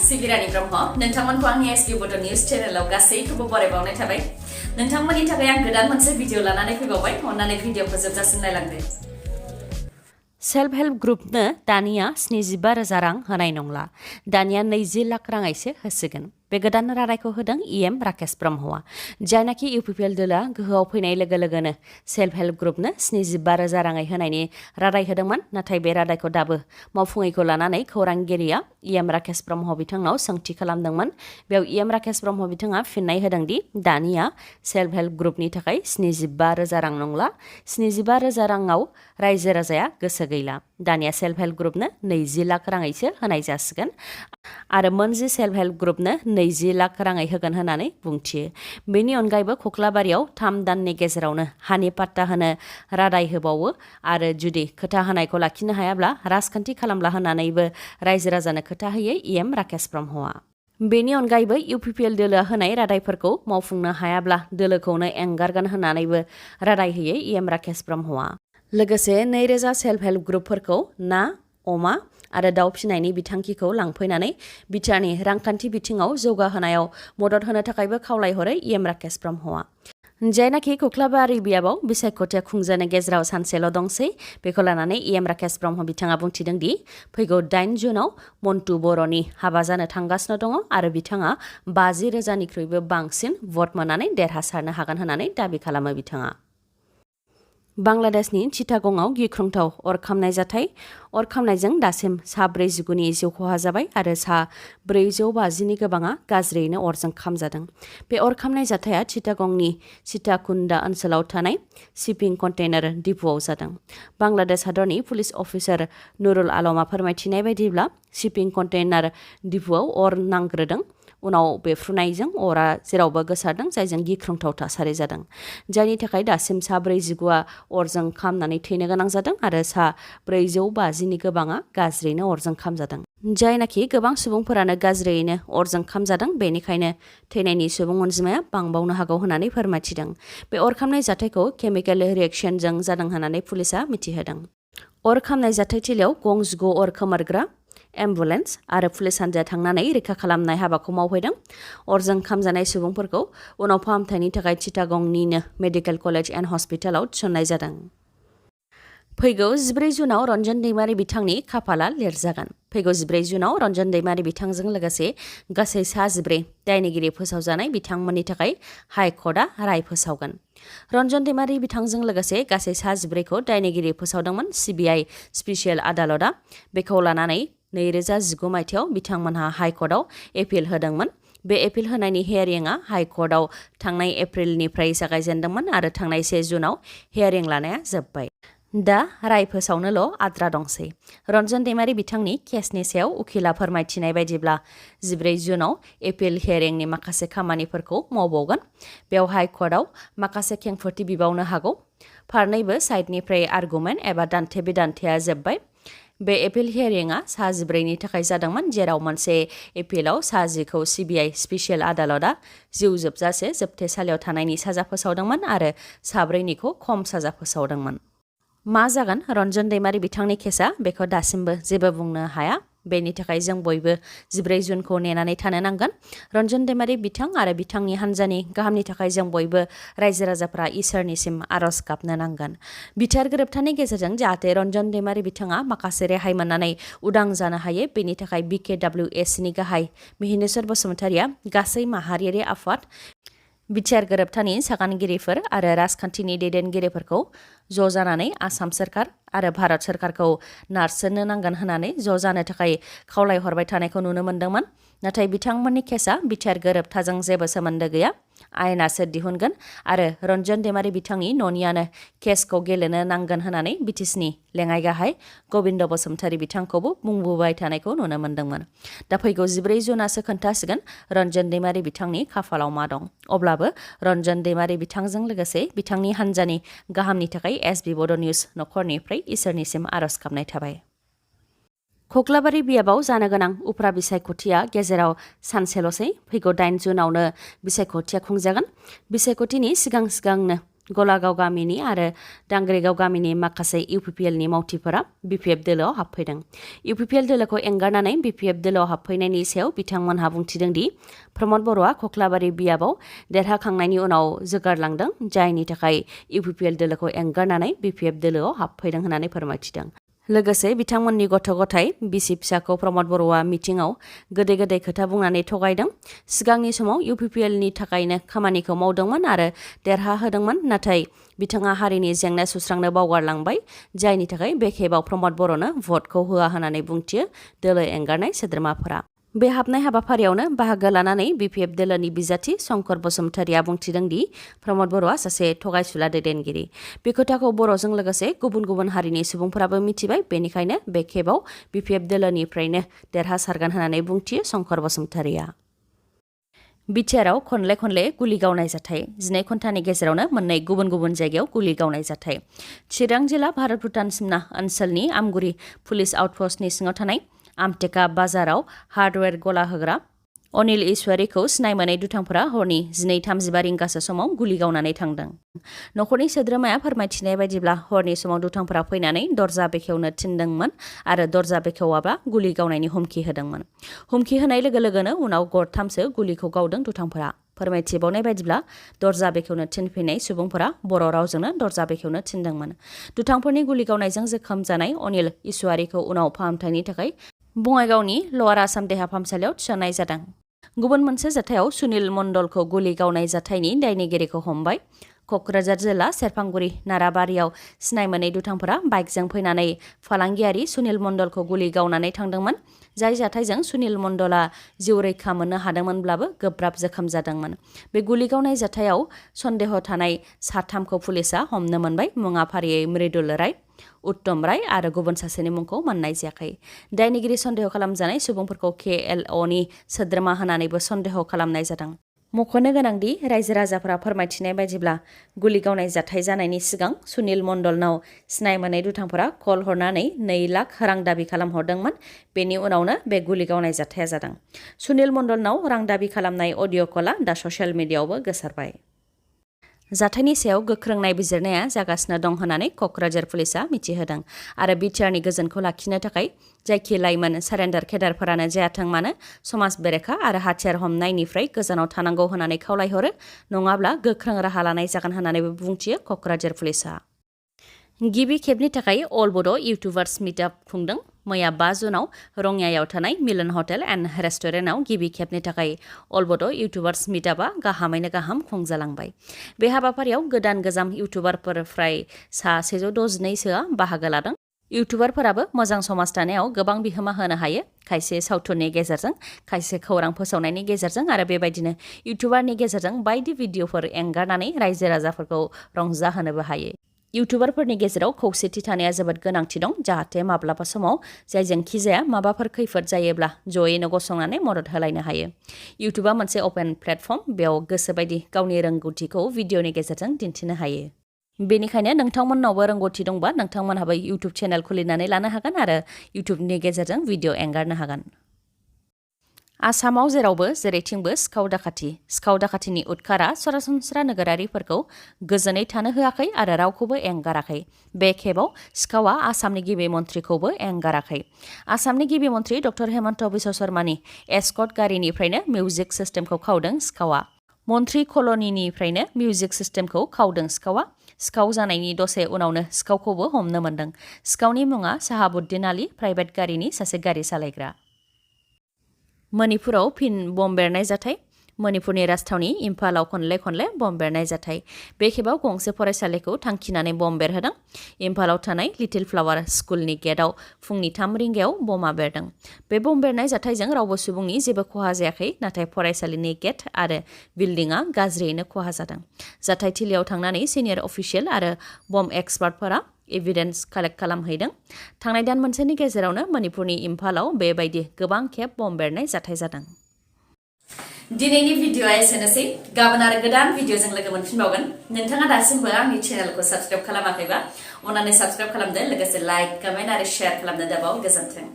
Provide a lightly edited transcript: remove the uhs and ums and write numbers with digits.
सिबिरानि ब्रह्म नोंथांमोनखौ आंनि एसबि बड' निउज चेनेलाव गासैखौबो बरायबावनाय थाबाय नोंथांमोननि थाखाय आं गोदान मोनसे भिडिअ लानानै फैबावबाय अन्नानै भिडिअखौ जोबजासिम नायलांदो सेल्फ हेल्प ग्रुपनो दानिया 75,000 रां होनाय नंला दानिया 20 लाख राङैसो होसिगोन बे गोदान रादायखौ होदों इएम राकेश ब्रह्मआ जायनाखि इउपिपिएल दोला गोहोआव फैनाय लोगो लोगोनो सेल्फ हेल्प ग्रुपनो 75,000 राङै होनायनि रादाय होदोंमोन नाथाय बे रादायखौ दाबो मावफुङैखौ लानानै खौरांगिरिया इएम राकेश ब्रह्म बिथांनाव सोंथि खालामदोंमोन बेयाव इएम राकेश ब्रह्म बिथाङा फिननाय होदोंदि दानिया सेल्फ हेल्प ग्रुपनि थाखाय 75,000 रां नंला 75,000 राङाव रायजो राजाया गोसो गैला दानिया सेल्फ हेल्प ग्रुपनो 20 लाख राङैसो होनाय जासिगोन आरो मोनजि सेल्फ हेल्प ग्रुपनो 20 लाख राङै होगोन होननानै बुंथियो बेनि अनगायैबो खख्लाबारियाव 3 दाननि गेजेरावनो हानि पाट्टा होनो रादाय होबावो आरो जुदि खोथा होनायखौ लाखिनो हायाब्ला राजखान्थि खालामला होननानैबो रायजो राजानो खोथा होयो इएम राकेश ब्रह्मआ बेनि अनगायैबो इउपिपिएल दोलोआ होनाय रादायफोरखौ मावफुंनो हायाब्ला दोलोखौनो एंगारगोन होननानैबो रादाय होयो इएम राकेश ब्रह्मआ लोगोसे 2,000 सेल्फ हेल्प ग्रुपफोरखौ ना अमा आरो दाउ फिनायनि बिथांखिखौ लांफैनानै बिटिआरनि रांखान्थि बिथिङाव जौगाहोनायाव मदद होनो थाखायबो खावलायहरो इएम राकेश ब्रह्मआ जायनाखि खख्लाबारि बियाबाव बिसायख'थिया खुंजानाय गेजेराव सानसेल' दंसै बेखौ लानानै इएम राकेश ब्रह्म बिथाङा बुंथिदों दि फैगौ 8 जुनाव मन्टु बर'नि हाबा जानो थांगासिनो दङ आरो बिथाङा 50,000निख्रुइबो बांसिन भट मोननानै देरहासारनो हागोन होननानै दाबि खालामो बिथाङा बांलादेशनि चिटागंआव गिख्रंथाव अर खामनाय जाथाय अर खामनायजों दासिम सा 49नि जिउ खहा जाबाय आरो सा 450नि गोबाङा गाज्रियैनो अरजों खामजादों बे अर खामनाय जाथाया चिटागंनि सिताकुन्डा ओनसोलाव थानाय शिपिं कन्टेनार डिपुआव जादों बांलादेश हादरनि पुलिस अफिसार नुरुल आलमआ फोरमायथिनाय बायदिब्ला शिपिं कन्टेनार डिपुआव अर नांग्रोदों उनाव बेफ्रुनायजों अरा जेरावबो गोसारदों जायजों गिख्रंथाव थासारि जादों जायनि थाखाय दासिम सा 449आ अरजों खामनानै थैनो गोनां जादों आरो सा 450नि गोबाङा गाज्रियैनो अरजों खामजादों जायनाखि गोबां सुबुंफोरानो गाज्रियैनो अरजों खामजादों बेनिखायनो थैनायनि सुबुं अनजिमाया बांबावनो हागौ होननानै फोरमायथिदों बे अर खामनाय जाथायखौ केमिकेल रिएक्सनजों जादों होननानै पुलिसआ मिथिहोदों अर खामनाय जाथायथिलियाव गं 9 अर खोमोरग्रा एम्बुलेन्स आरो पुलिस हान्जाया थांनानै रैखा खालामनाय हाबाखौ मावहैदों अरजों खामजानाय सुबुंफोरखौ उनाव फाहामथायनि थाखाय चिटागंनिनो मेडिकेल कलेज एन्ड हस्पिटालाव थिसननाय जादों फैगौ 14 जुनाव रन्जन दैमारि बिथांनि खाफाला लिरजागोन फैगौ 14 जुनाव रन्जन दैमारि बिथांजों लोगोसे गासै सा 14 दायनिगिरि फोसावजानाय बिथांमोननि थाखाय हाइकर्टआ राय फोसावगोन रन्जन दैमारि बिथांजों लोगोसे गासै सा 14खौ दायनिगिरि फोसावदोंमोन सिबिआइ स्पेसियेल आदालतआ बेखौ लानानै 2019 मायथाइयाव बिथांमोनहा हाइकर्टआव एपिल होदोंमोन बे एपिल होनायनि हेयारिंआ हाइकर्टआव थांनाय एप्रिलनिफ्राय जागायजेनदोंमोन आरो थांनाय 1 जुनाव हेयारिं लानाया जोब्बाय दा राय फोसावनोल' आद्रा दंसै रन्जन दैमारि बिथांनि केसनि सायाव उखिला फोरमायथिनाय बायदिब्ला 14 जुनाव एपिल हेयारिंनि माखासे खामानिफोरखौ मावबावगोन बेयाव हाइकर्टआव माखासे खेंफोरथि बिबावनो हागौ फारनैबो साइडनिफ्राय आर्गुमेन्ट एबा दान्थे बिदान्थेया जोब्बाय बे एपिल हेयारिंआ सा 14नि थाखाय जादोंमोन जेराव मोनसे एपिलाव सा 10खौ सिबिआइ स्पेसियेल आदालतआ जिउ जोबजासे जोबथेसालियाव थानायनि साजा फोसावदोंमोन आरो सा 4निखौ खम साजा फोसावदोंमोन मा जागोन रन्जन दैमारि बिथांनि केसआ बेखौ दासिमबो जेबो बुंनो हाया बेनि थाखाय जों बयबो 14 जुनखौ नेनानै थानो नांगोन रन्जन दैमारि बिथां आरो बिथांनि हान्जानि गाहामनि थाखाय जों बयबो रायजो राजाफ्रा इसोरनिसिम आरज गाबनो नांगोन बिटिआर गोरोबथानि गेजेरजों जाहाथे रन्जन दैमारि बिथाङा माखासे रेहाय मोननानै उदां जानो हायो बेनि थाखाय BKWSनि गाहाय मिहिनेश्वर बसुमतारिया गासै माहारियारि आफाद बिटिआर गोरोबथानि सागानगिरिफोर आरो राजखान्थिनि दैदेनगिरिफोरखौ ज' जानानै आसाम सोरखार आरो भारत सोरखारखौ नारसोनो नांगोन होननानै ज' जानो थाखाय खावलायहरबाय थानायखौ नुनो मोन्दोंमोन नाथाय बिथांमोननि केसआ बिटिआर गोरोबथाजों जेबो सोमोन्दो गैया आयेनासो दिहुनगोन आरो रन्जन दैमारि बिथांनि न'नियानो केसखौ गेलेनो नांगोन होननानै बिटिसिनि लेङाइ गाहाय गबिन्द बसुमतारी बिथांखौबो बुंबोबाय थानायखौ नुनो मोन्दोंमोन दा फैगौ 14 जुनासो खोन्थासिगोन रन्जन दैमारि बिथांनि खाफालाव मा दं अब्लाबो रन्जन दैमारि बिथांजों लोगोसे बिथांनि हान्जानि गाहामनि थाखाय एसबि बड' निउज नखरनिफ्राय इसोरनिसिम आरज गाबनाय थाबाय खख्लाबारि बियाबाव जानो गोनां उफ्रा बिसायख'थिया गेजेराव सानसेल'सै फैगौ 8 जुनावनो बिसायख'थिया खुंजागोन बिसायख'थिनि सिगांनो गलागाव गामिनि आरो दांग्रेगाव गामिनि माखासे इउपिपिएलनि मावथिफोरा बिपिएफ दोलोआव हाबफैदों। इउपिपिएल दोलोखौ एंगारनानै बिपिएफ दोलोआव हाबफैनायनि सायाव बिथांमोनहा बुंथिदों दि प्रमद बर'आ खख्लाबारि बियाबाव देरहाखांनायनि उनाव जोगारलांदों, जायनि थाखाय इउपिपिएल दोलोखौ एंगारनानै बिपिएफ दोलोआव हाबफैदों होननानै फोरमायथिदों। लोगोसे बिथांमोननि गथ' गथाय बिसि फिसाखौ प्रमद बर'आ मिटिंआव गोदै गोदै खोथा बुंनानै थगायदों। सिगांनि समाव इउपिपिएलनि थाखायनो खामानिखौ मावदोंमोन आरो देरहाहोदोंमोन, नाथाय बिथाङा हारिनि जेंना सुस्रांनो बावगारलांबाय, जायनि थाखाय बे खेबाव प्रमद बर'नो भटखौ होआ होननानै बुंथियो दोलो एंगारनाय सोद्रोमाफोरा। बे हाबनाय हाबाफारियावनो बाहागो लानानै बिपिएफ दोलोनि बिजाथि शंकर बसुमतारिया बुंथिदों दि प्रमद बर'आ सासे थगायसुला दैदेनगिरि। बे खोथाखौ बर'जों लोगोसे गुबुन गुबुन हारिनि सुबुंफोराबो मिथिबाय, बेनिखायनो बे खेबाव बिपिएफ दोलोनिफ्रायनो देरहासारगोन होननानै बुंथियो शंकर बसुमतारिया। बिटिआरआव खनले खनले गुलि गावनाय जाथाय, 12 घन्टानि गेजेरावनो मोननै गुबुन गुबुन जायगायाव गुलि गावनाय जाथाय। चिरां जिल्ला भारत भुटान सिमना ओनसोलनि आमगुरि पुलिस आउटपस्टनि सिङाव थानाय आमटेका बाजाराव हार्डवेर गला होग्रा अनिल ईश्वरीखौ सिनाय मोनै दुथांफोरा हरनि 12:35 रिंगासो समाव गुलि गावनानै थांदों। नखरनि सोद्रोमाया फोरमायथिनाय बायदिब्ला हरनि समाव दुथांफोरा फैनानै दरजा बेखेवनो थिनदोंमोन आरो दरजा बेखेवाब्ला गुलि गावनायनि हुमखि होदोंमोन। हुमखि होनाय लोगो लोगोनो उनाव गरथामसो गुलिखौ गावदों दुथांफोरा। फोरमायथिबावनाय बायदिब्ला दरजा बेखेवनो थिनफैनाय सुबुंफोरा बर' रावजोंनो दरजा बेखेवनो थिनदोंमोन। दुथांफोरनि गुलि गावनायजों जोखोम जानाय अनिल ईश्वरीखौ उनाव फाहामथायनि थाखाय बङाइगावनि लवार आसाम देहा फाहामसालियाव थिसननाय जादों। गुबुन मोनसे जाथायाव सुनिल मण्डलखौ गुलि गावनाय जाथायनि दायनिगिरिखौ हमबाय। क'क्राझार जिल्ला सेरफांगुरि नाराबारियाव सिनाय मोनै दुथांफोरा बाइकजों फैनानै फालांगियारि सुनिल मण्डलखौ गुलि गावनानै थांदोंमोन। जाय जाथायजों सुनिल मण्डला जिउ रैखा मोननो हादोंमोनब्लाबो गोब्राब जोखोम जादोंमोन। बे गुलि गावनाय जाथायाव सन्देह थानाय साथामखौ पुलिसा हमनो मोनबाय। मुङा फारियै मृदुल राय, उत्तम राय आरो गुबुन सासेनि मुंखौ मोननाय जायाखै। दायनिगिरि सन्देह खालामजानाय सुबुंफोरखौ KLOनि सोद्रोमा होनानैबो सन्देह खालामनाय जादों। मख'नो गोनांदि रायजो राजाफोरा फोरमायथिनाय बायदिब्ला गुलि गावनाय जाथाय जानायनि सिगां सुनिल मण्डलनाव सिनाय मोनै दुथांफोरा कल हरनानै 2 लाख रां दाबि खालामहरदोंमोन। बेनि उनावनो बे गुलि गावनाय जाथाया जादों। सुनिल मण्डलनाव रां दाबि खालामनाय अडिअ' कलआ दा ससियेल मिडियाआवबो गोसारबाय। जाथायनि सायाव गोख्रों नायबिजिरनाया जागासिनो दं होननानै क'क्राझार पुलिसा मिथिहोदों आरो बिटिआरनि गोजोनखौ लाखिनो थाखाय जायखि लाइमोन सारेन्डार केडारफोरानो जायाथों मानो समाज बेरेखा आरो हाथियार हमनायनिफ्राय गोजानाव थानांगौ होननानै खावलायहरो, नङाब्ला गोख्रों राहा लानाय जागोन होननानैबो बुंथियो क'क्राझार पुलिसा। गिबि खेबनि थाखाय अल बड' इउटुबार्स मिटआप खुंदों। मैया 5 जुनाव रङियायाव थानाय मिलन हटेल एन्ड रेस्टुरेन्टआव गिबि खेबनि थाखाय अल बड' इउटुबार्स मिटआपआ गाहामैनो गाहाम खुंजालांबाय। बे हाबाफारियाव गोदान गोजाम इउटुबारफोर फ्राय 162सोआ बाहागो लादों। इउटुबारफोराबो मोजां समाज दानायाव गोबां बिहोमा होनो हायो, खायसे सावथुननि गेजेरजों, खायसे खौरां फोसावनायनि गेजेरजों आरो बेबायदिनो इउटुबारनि गेजेरजों बायदि भिडिअफोर एंगारनानै रायजो राजाफोरखौ रंजाहोनोबो हायो। इउटुबारफोरनि गेजेराव खौसेथि थानाया जोबोद गोनांथि दं, जाहाथे माब्लाबा समाव जायजोंखि जाया माबाफोर खैफोद जायोब्ला जयैनो गसंनानै मदद होलायनो हायो। इउटुबा मोनसे अपेन प्लेटफर्म, बेयाव गोसोबायदि गावनि रोंगौथिखौ भिडिअनि गेजेरजों दिन्थिनो हायो। बेनिखायनो नोंथांमोननावबो रोंगौथि दंबा नोंथांमोनहाबो इउटुब चेनेल खुलिनानै लानो हागोन आरो इउटुबनि गेजेरजों भिडिअ एंगारनो हागोन। आसामाव जेरावबो जेरैथिंबो सिखाव दाखाथिनि उदखारा सरासनस्रा नोगोरारिफोरखौ गोजोनै थानो होआखै आरो रावखौबो एंगाराखै। बे खेबाव सिखावा आसामनि गिबि मन्थ्रिखौबो एंगाराखै। आसामनि गिबि मन्थ्रि डक्टर हेमन्त बिश्व शर्मानि एस्कर्ट गारिनिफ्रायनो मिउजिक सिस्टेमखौ खावदों सिखावा। मन्थ्रि कल'निनिफ्रायनो मिउजिक सिस्टेमखौ खावदों सिखावा। सिखाव जानायनि दसे उनावनो सिखावखौबो हमनो मोनदों। सिखावनि मुङा साहाबुद्दिन आली, प्राइभेट गारिनि सासे गारि सालायग्रा। मणिपुराव फिन बम बेरनाय जाथाय। मणिपुरनि राजथावनि इम्फालाव खनले खनले बम बेरनाय जाथाय। बे खेबाव गंसे फरायसालिखौ थांखिनानै बम बेरहोदों। इम्फालाव थानाय लिटिल फ्लावर स्कुलनि गेटआव फुंनि 3 रिंगायाव बमा बेरदों। बे बम बेरनाय जाथायजों रावबो सुबुंनि जेबो खहा जायाखै, नाथाय फरायसालिनि गेट आरो बिल्डिंआ गाज्रियैनो खहा जादों। जाथायथिलियाव थांनानै सिनियर अफिसियेल आरो बम एक्सपार्टफोरा एभिडेन्स कालेक्ट खालामहैदों। थांनाय दान मोनसेनि गेजेरावनो मणिपुरनि इम्फालाव बेबायदि गोबां खेब बम बेरनाय जाथाय जादों। दिनैनि भिडिअ'आ एसेनोसै। गाबोन आरो गोदान भिडिअ'जों लोगो मोनफिनबावगोन। नोंथाङा दासिमबो आंनि चेनेलखौ साबस्क्राइब खालामाखैबा अन्नानै साबस्क्राइब खालामदो, लोगोसे लाइक, कमेन्ट आरो शेयार खालामनो दाबाव। गोजोन्थों।